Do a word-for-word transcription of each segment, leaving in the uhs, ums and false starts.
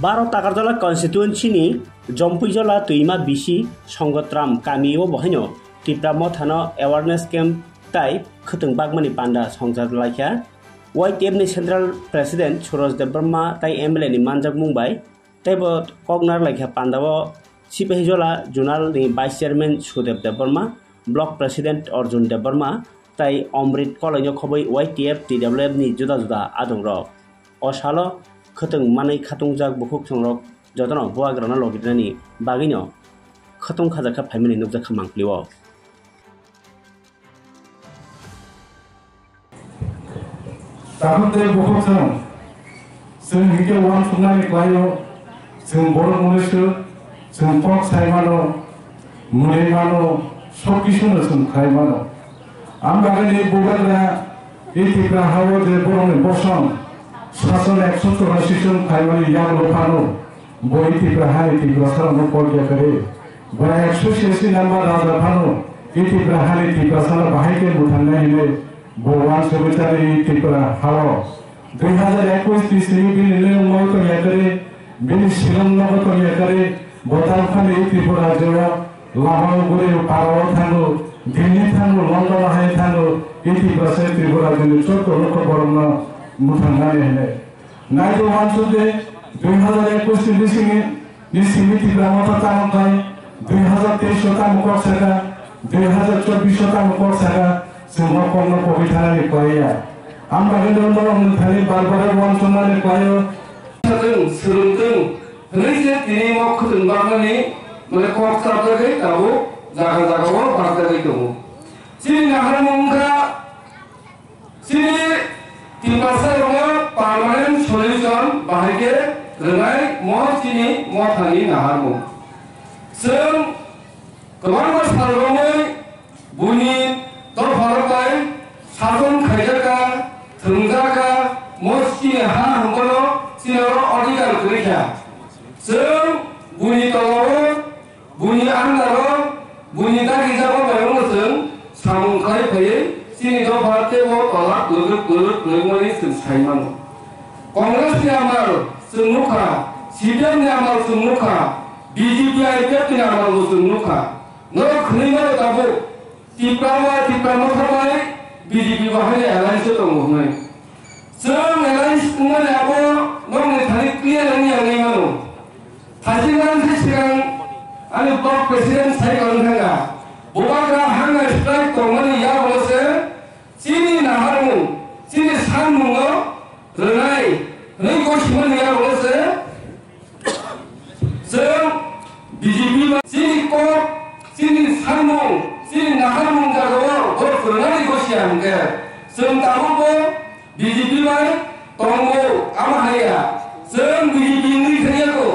Baro Takarjala constituency ni Jompuijola Twima bisi Songotram kami o bohaino Tipra Mothano awareness camp tai khwtwng bagmani panda songcha laikha. Y T F ni Central President Suraj Debbarma tai M L A ni manjakmung bai teibo kok narlaikha panda o Sipahijola Zonal ni Vice Chairman Sudev Debbarma, Block President Arjun Debbarma tai Omrit Kolaino khobwi Y T F T W F ni juda juda adongrok. O salo khwtwng manwi khatungjak bukhuk chongrok jotono bubagrano logi rwnani bagwino khwtwng khajakha phaimani nukjakha mangpili o. Tabuk tei bukhuk chwng, chwng hinkhe uansuknani klaio, chwng borok mwnwi swk, chwng kok sai mano, mwnwi mano, sob kisuno chwng khlai mano. Ang bagwini bubagra e Tipra hao je borokni bosong sason ekso chwrashi chwng khlaimani yagulo phano bo e Tipra hani Tiprasarokno kok ya kwrwi. Bo ekso siyasi number raja phano e Tipra hani Tiprasano bahai khe mwthangnai hinwi bo uansugwi tani e Tipra hao. Dui hazar ekush ni simi bini nwng nogo tong ya kwrwi, bini silong nogo tong ya kwrwi, bo talphani e Tripura rajyo lama o guri para o thango, Delhi thango, London o hai thango, e Tiprasa Tripura rajyo ni chotto lukho borokno mwthangnani hinwi. Naidi uansuk di, dui hazar ekush ni bisingo ni simi Tipra Motha tamo khlai, dui hazar teis o tamo kok saka, dui hazar chobbish o tamo kok saka, chwng o kokno kogwi thanani khlai ya. Ang bagwi no norok mwthangwi bar bar uansuknani khlaio. Chwng swrwngtwng hwnwi se tini o khwtwng baknani mane kok chapjagwi tabuk jaga jaga o bakjagwi tongo. Chini naharmung wngkha, chini Tiprasarokno permanent solution bahai khe rwnai mo chini mothani naharmung. Chwng kwbangma sal romwi buini dopharok bai sason khaijakha, thwngjakha, mo chini ha hwnkheno chini oro odhikar kwrwi kha. Chwng buini tolao Buini andaro, buini dagi jabo bai wngno chwng samung khlai phaiwi chini dopha teibo tola kwrwk kwrwk kwrwkmani chwng sai mano. Congress ni amal chwng nukha, C P M ni amal chwng nukha, B J P I P F ni amal bo chwng nukha. Norok khwnwi mano tabuk. Tipra bai, Tipra Motha bai B J P bo haino alliance o tongo hwnwi. Chwng alliance wngmani abo nokni thani clear wngya wngwi mano. Thaichikmani se swkang ani block president sai tongwi thangkha. Bubagra hunger strike tongmani yagulo se chini naharmung, chini sanmung no rwnai hwnwi gosimani yagulo se Chwng B J P ba chini kok, chini samung, chini naharmung jagao bo phwrwngnani gosia hwnkhe, chwng tabukbo B J P bai tongo, amo hai ya. Chwng B J P wngwi thangya kho,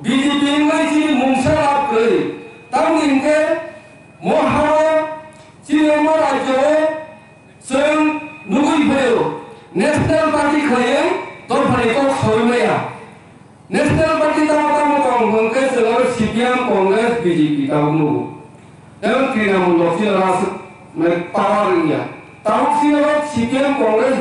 B J P wngwi chini mungsa lab kwrwi. Tamni hwnkhe mo hao, chini omo rajyo-o, Chwng nugwi phaio, National Party khlaiwi dophani kok saui maya. National Party tamo tamo tong hwnkhe chwng oro C P M, Congress, B J P tabuk nugo. Tei Trinamool rok chini oro aswk, mane, power wngya. Tabuk chini oro C P M, Congress,